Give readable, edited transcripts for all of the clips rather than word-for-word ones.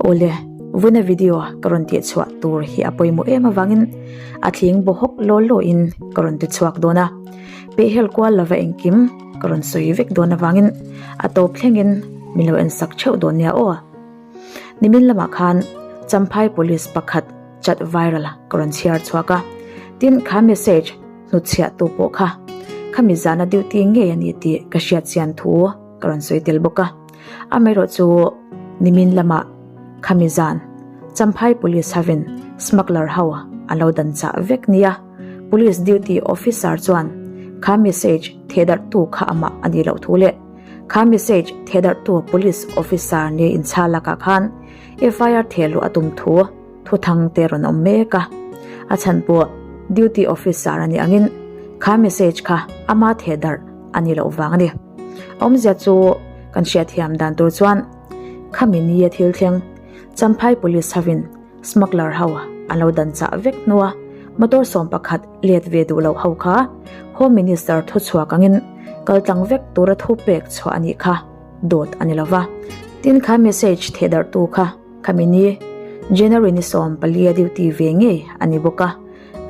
Awle, vawiina video ka rawn tih chhuah tur hi a pawimawh em avangin a thling baw hawk law law in ka rawn ti chhuak dawn a. Pehhel kual lova engkim ka rawn sawi vek dawn avangin a tawp thlengin min lo en sak theuh dawn nia aw. Nimin lamah khan Champhai Police pakhat chat viral ka rawn chhiar chhuak a, tin kha message hnutchhiah tu pawh kha khami zana duty ngei a ni tih ka hriat chian thu ka rawn sawi tel bawk a. Amaherawhchu nimin lamah khami zan Champhai Police hovin smuggler ho an lo dan chah vek nia. Police duty officer chuan kha message thehdarhtu kha amah a nih loh thu leh kha message thehdarhtu police officer nia inchhal lakah khan FIR thehluh a tum thu thuthang te rawn awm mek a. A chhan pawh duty officer a nih angin kha message kha ama thehdarh a nih loh vang a ni. Awmzia chu kan hriatthiam dan tur chuan khami nia thil thleng Champhai Police hovin Smuggler ho an lo dan chah vek hnua motor 11 let ve duh loh ho kha Home Minister thuchhuak angin kal tlang vek tura thu pek chhuah a nih kha dawt a ni lova. Tin kha message thehdarhtu kha khami ni January ni 14 a duty ve ngei a ni bawk a,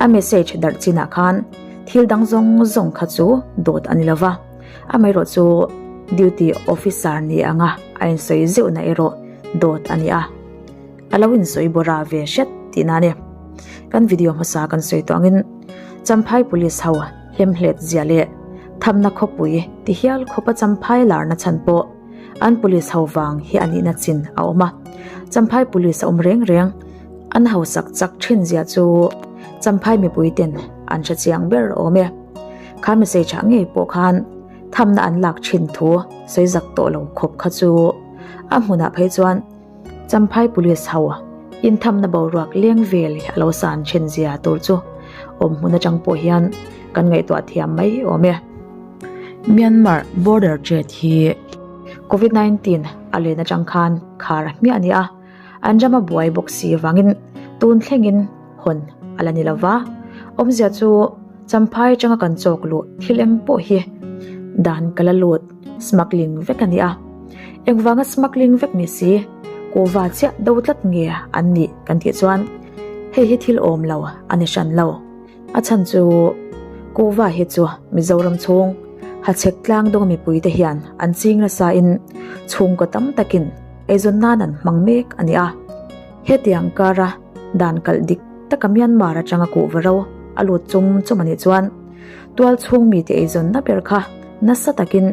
a message darh chinah khan thil dang zawng zawng kha chu dawt a ni lova, amaherawh chu duty officer ni anga a insawi zeuhna erawh dawt a ni a. A lo insawi bawra ve hret tihna a ni. Kan video hmasa kan sawi tawh angin Champhai Police ho hlemhlet zia leh thamna khawpui ti hial khawpa Champhai larna chhan pawh an Police ho vang hi a nihna chin a awm a. Champhai Police a awm reng reng an hausak chak thin zia chu Champhai mipui ten an hre chiang ber awm e. Kha message ah ngei pawh khan thamna an lak thin thu sawi zak tawh lo khawp kha chu a hmunah phei chuan Champhai Police ho inthamna boruak leng vel hi a lo san then zia tur chu awm hmun atang pawh hian kan ngaihtuah thiam mai awm e. Myanmar border trade hi Covid 19 a len atang khan khar a hmiah a ni a, an ram a buai bawk si avangin tun thlengin hawn a la ni lova, awmzia chu Champhai atanga kan chawk luh thil eng pawh hi dan ka la lut smuggling vek a ni a. Engvanga smuggling vek ni si, kuhva chiah do tlat nge an nih kan tih chuan hei hi thil awm lo a ni hran lo. A chhan chu kuhva hi chu Mizoram chhung hachhek tlang dawng mipuite hian an ching nasa in chhungkaw tam takin eizawn nan an hmang mek a ni a. Hetiang kara dan kalh dik taka Myanmar atanga kuhva ro a lut chum chum a nih chuan tual chhung mite eizawnna ber kha nasa takin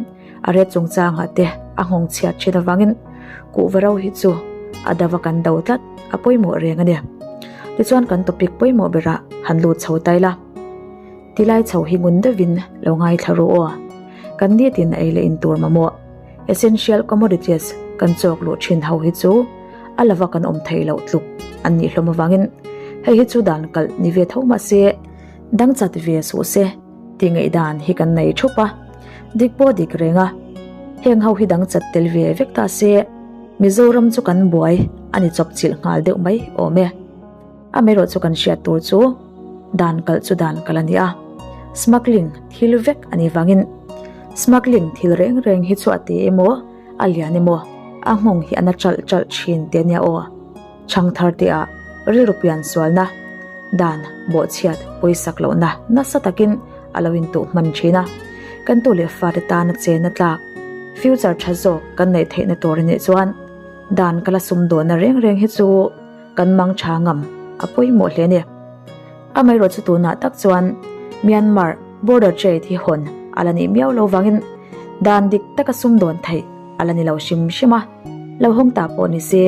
a ret chungchangah te a nghawng chhiat thin avangin kuhva ro hi chu a dava kan do tlat a pawimawh reng a ni. Tichuan kan topic pawimawh berah han lut chho ta ila. Tilai chho hi ngun deuhin lo ngaithla ru aw. Kan nitin ei leh in tur mamawh essential commodities kan chawk luh thin ho hi chu a lova kan awm theih loh tluk an nih hlawm avangin hei hi chu dan kalh ni ve tho mahse dang chat ve suh se tih ngaihdan hi kan nei thup a, dik pawh dik reng a, heng ho hi dang chat tel ve vek ta se Mizoram chu kan buai a ni chawp chilh nghal deuh mai awm e. Amaherawh chu kan hriat tur chu dan kalh chu dan kalh a ni a, smuggling thil vek a nih vangin smuggling thil reng reng hi chu a ti emaw a lian emaw a nghawng hi a na chalh chalh thin te ania aw. Chhangthar te ah rilru pian sualna, dan bawhchhiat pawisak lohna nasa takin a lo intuh hman thin a, kan tu leh fate tana chena tlak future tha zawk kan neih theihna tur a nih chuan dan ka la sum dawnna reng reng hi chu kan mang tha ngam a pawimawh hle a ni. Amaherawh chu tunah tak chuan Myanmar border trade hi hawn a la nih miau lo vangin dan dik taka sum dawn theih a la ni lo hrim hrim a, lo hawng ta pawh ni se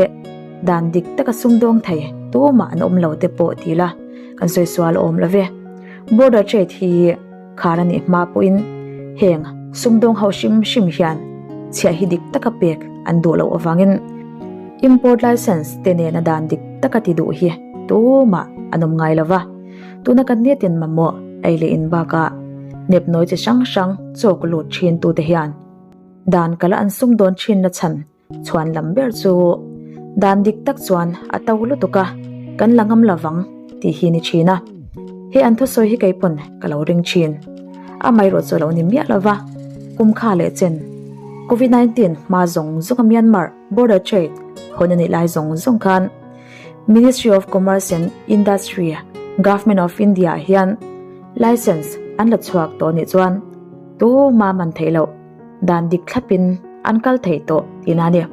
dan dik taka sum dawng thei tumah an awm lo te pawh ti la kan sawi sual awm lo ve. Border trade hi khar a nih hma pawhin heng sumdawng ho hrim hrim hian chhiah hi dik taka pek an duh loh avangin import license te nena dan dik taka ti duh hi tumah an awm ngai lo va. Tuna kan nitin mamawh ei leh in bakah nepnawi chi hrang hrang chawk lut thin tute hian dan kala an sumdawn thinna chhan Chhuan lam ber chu dan dik tak chuan a to lutuk a, kan la ngam lovang tih hi ni thin a. He an thusawi hi kei pawn ka lo ring thin. Amaherawh chu a lo ni miah lova, kum kha leh chen Covid 19 hma zawng zawng a Myanmar border trade hawn a nih lai zawng zawng khan Ministry of Commerce and Industry, Government of India ah hian license an la chhuak tawh nih chuan tuma man theih loh dan dik thlapin an kal thei tawh tihna a ni.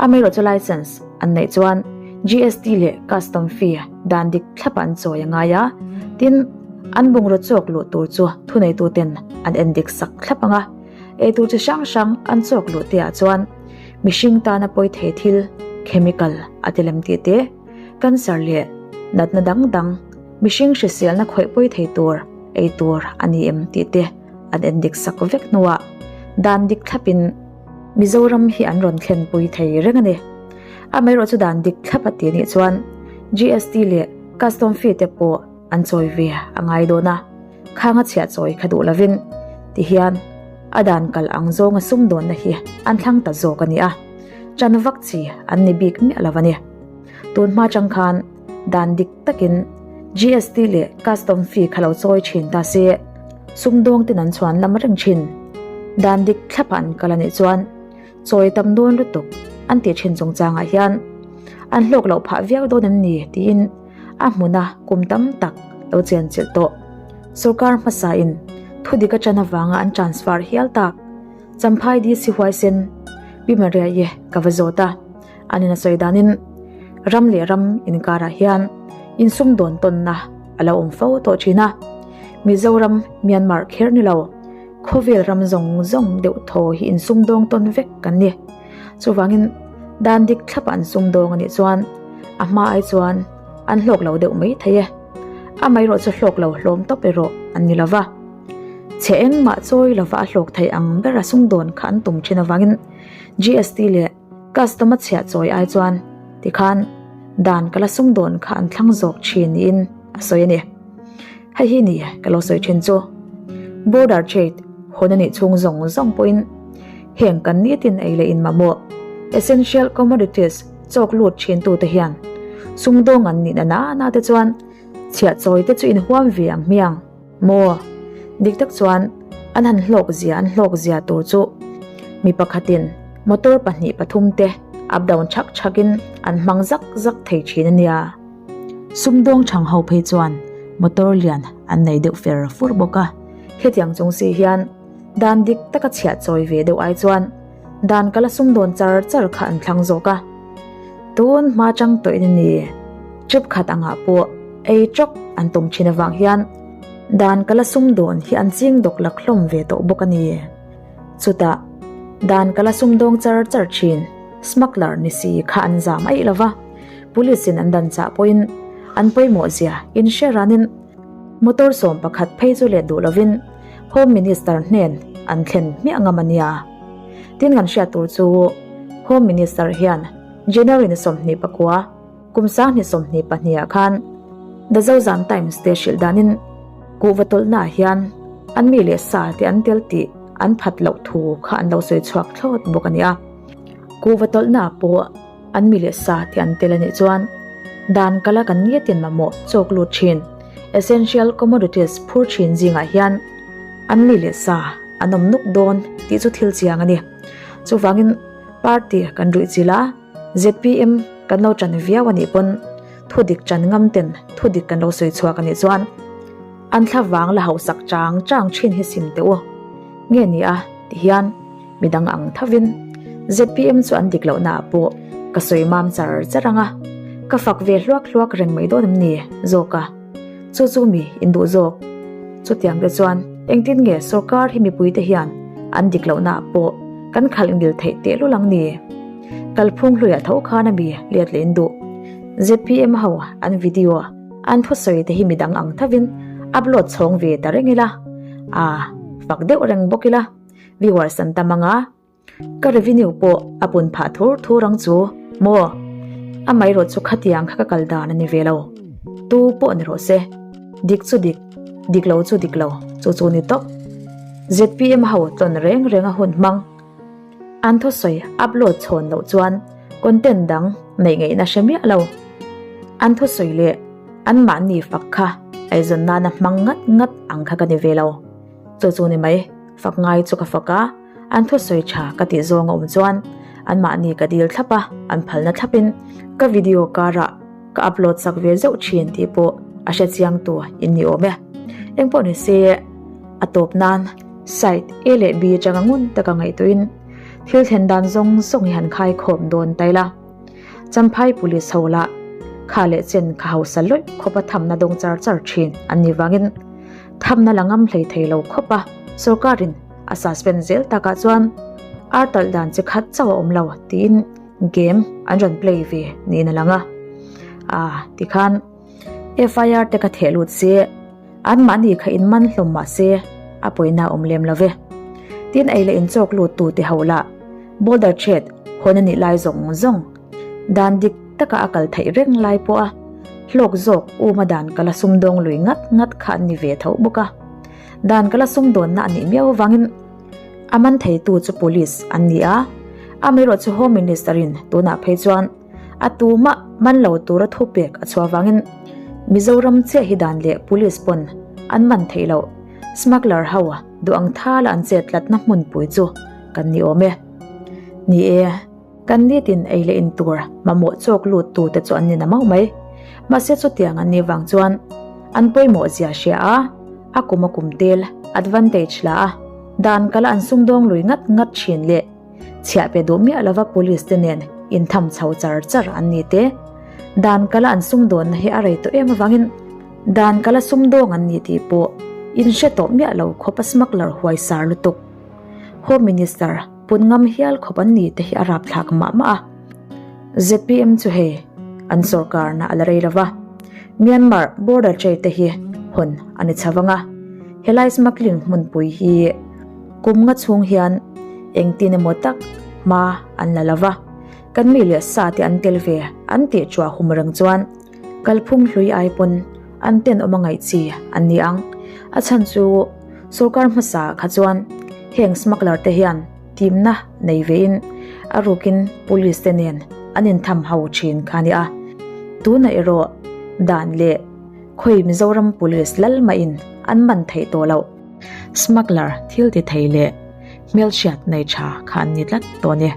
Amaherawhchu license an neih chuan GST leh custom fee dan dik thlapa an chawi a ngai a, tin an bungraw chawk luh tur chu thuneituten an en dik sak thlap ang a, eitur chi hrang hrang an chawk luh te ah chuan mihring tana pawi thei thil chemical a ti lem tih te, cancer leh natna dang dang mihring hriselna khawih pawi thei tur eitur a ni em tih te an en dik sak vek hnuah dan dik thlapin Mizoram hi an rawn thlenpui thei reng a ni. Amaherawhchu dan dik thlap a tih nih chuan GST leh custom fee te pawh an chawi ve a ngai dawn a, khang a chhiah chawi kha duh lovin tihian a dan kal ang zawnga sumdawnna hi an thlang ta zawk a ni a, ṭan vak chi an ni bik miah lo a ni. Tun hma chang khan dan dik takin GST leh custom fee kha lo chawi thin ta se, sumdawng ten an chhuan lam reng thin. Dan dik thlap ah an kal a nih chuan chawi tam dawn lutuk an tih thin chungchangah hian an hlawk loh phah viau dawn em ni tiin a hmuna kum tam tak lo chen chilh tawh. Sorkar hmasa in thudik a tan avanga an transfer hial tak Champhai DC huaisen Pi Maria-i ka va zawt a. An in a sawi danin ram leh ram inkarah hian insumdawn tawnna a lo awm fo tawh thin a. Mizoram, Myanmar kher ni lo, khawvel ram zawng zawng deuh thaw hi insumdawng tawn vek kan ni. Chuvangin dan dik thlapa an sumdawng a nih chuan a hma ai chuan an hlawk lo deuh mai thei e. Amaherawh chu hlawk lo hlawm tawp erawh an ni lova. Chhe engmah chawi lova a hlawk thei ang bera sumdawn kha an tum thin avangin GST leh Custom a chhiah chawi ai chuan tikhan dan ka la sumdawn kha an thlang zawk thin niin a sawi a ni. Hei hi ni ka lo sawi thin chu. Border trade hawn a nih chhung zawng zawng pawhin heng kan nitin ei leh in mamawh essential commodities chawk lut thin tute hian sumdawng an nihna na na te chuan chhiah chawi te chu inhuam ve ang hmiang. Maw? Dik tak chuan an han hlawk zia an hlawk zia tur chu mi pakhatin motor pahnih pathum te up down chhak chhakin an hmang zak zak thei thin a nia. Sumdawng chhang ho phei chuan motor lian an nei deuh fer fur bawk a. Hetiang chung si hian dan dik taka chhiah chawi ve deuh ai chuan dan ka la sumdawn char char kha an thlang zawk a. Tun hma chang tawhin a ni. Trip khat angah pawh ei tawk an tum thin avang hian dan ka la sumdawn hi an ching dawk lak hlawm ve tawh bawk a ni. Chutah dan ka la sumdawng char char thin smuggler ni si kha an zam aih lo va, police in an dan chah pawhin an pawimawh zia in hre ranin motor sawm pakhat phei chu let duh lovin Home Minister hnen an thlen hmiah ngam a nia. Tin kan hriat tur chu Home Minister hian January ni 29 kum 2022 ah khan The Zozam Times te hrilh danin kuhva tawlhna ah hian an mi leh sa te an tel tih an phat loh thu kha an lo sawi chhuak thlawt bawk a ni a. Kuhva tawlhna ah pawh an mi leh sa te an tel a nih chuan dan kala kan ngetin mamawh chawk lut thin essential commodities phur thin zingah hian an mi leh sa an awm nuk dawn tih chu thil chiang a ni. Chuvangin party kan ruih chilh a, zpm kan lo tan viau a nih pawn thu dik tan ngam ten thu dik kan lo sawi chhuak a nih chuan an thla vang la hausak chang chang thin hi sim teh u. Nge ni a ti hian midang ang thovin zpm chu an dik lohna ah pawh ka sawi mam char char ang a, ka fak ve hluak hluak reng mai dawn em ni zawk a. Chu chu mi in duh zawk. Chutiang te chuan engtin nge sorkar hi mipui te hian an dik lohna ah pawh kan khalh ngil theih tehlul ang ni? Kalphung hluiah tho khan a mi let leh in duh. Zpm ho an video an thusawi te hi midang ang thovin upload chhawng ve ta reng ila, aa fak deuh reng bawk ila viewers an tam anga. Ka revenue pawh a pun phah thur thur ang chu maw? Amaherawh chu khatiang kha ka kal dan a ni ve lo. Tu pawh ni rawh se. Dik chu dik, dik lo chu dik lo, chu chu ni tawp. Zpm ho tlawn reng reng a hun hmang. An thusawi upload chhawn loh chuan content dang neih ngaihna hre miah lo. An thusawi leh anmahni fak kha eizawn nana hmang ngat ngat ang kha ka ni ve lo. Chu chu ni mai, fak ngai chu ka fak a. An thusawi tha ka tih zawng a awm chuan. Anmahni ka dil thlap a, an phalna thlapin ka video karah ka upload sak ve zeuh thin tih pawh a hre chiang tu in ni awm e. Engpawh ni se a tawp nan side A leh B atanga ngun taka ngaihtuahin thil thlen dan zawng zawng hi han khai khawm dawn ta ila. Champhai Police ho lah kha leh chen kha hausa lawih khawpa thamna dawng char char thin an nih vangin thamna la ngam hlei thei lo khawp a, sorkarin a suspend zel takah chuan ar talh dan chi khat chauh a awm lo tiin game an rawn play ve niin a lang a. Ah, tikhan FIR te ka theh lut se, anmahni kha in man hlawm mah se a pawina a awm lem lo ve. Tin ei leh inchawk lut tu te ho lah border trade hawn a nih lai zawng zawng dan dik taka a kal theih reng lai pawh a hlawk zawk uma dan kala sumdawng lui ngat ngat kha an ni ve tho bawk a. Dan kala sumdawnna a nih miau avangin a man theitu chu police an ni a, amaherawh chu Home Minister in tunah phei chuan a tumah man lo tura thupek a chhuah avangin Mizoram chiah hi dan leh police pawn an man theih loh smuggler ho duh ang thala an chet tlatna hmunpui chu kan ni awm e. Ni e. Kan nitin ei leh in tur mamawh chawk lut tu te chu an ni na mauh mai. Mahse chutiang an nih vang chuan an pawimawh zia hria a, a kum a kum tel, advantage, la a, dan kala an sumdawng lui ngat ngat thin leh chhiah pe duh miah lova police te nen intham chho char char an ni te. Dan kala an sumdawnna hi a rei tawh em avangin dan kala sumdawng an ni tih pawh inhre tawh miah lo khawp a smuggler huaisar lutuk. Home Minister Put ngam hial khawp an ni te hi a rapthlak mah mah a. Zpm chu hei an sorkarna a la rei lova. Myanmar border trade te hi hawn a ni chho vang a. Helai smuggling hmunpui hi kum nga chhung hian engtin emaw tak hma an la lova. Kan mi leh sa te an tel ve an tih chhuah hum reng chuan kalphung hlui ai pawn an tenawm a ngaih chi an ni ang. A chhan chu sorkar hmasa kha chuan heng smuggler te hian timna nei vein a rukin police te nen an intham ho thin kha a ni a. Tunah erawh dan leh khawi Mizoram police lal mahin an man theih tawh loh. Smuggler thil ti thei leh hmelhriat nei tha kha an ni tlat tawh a ni.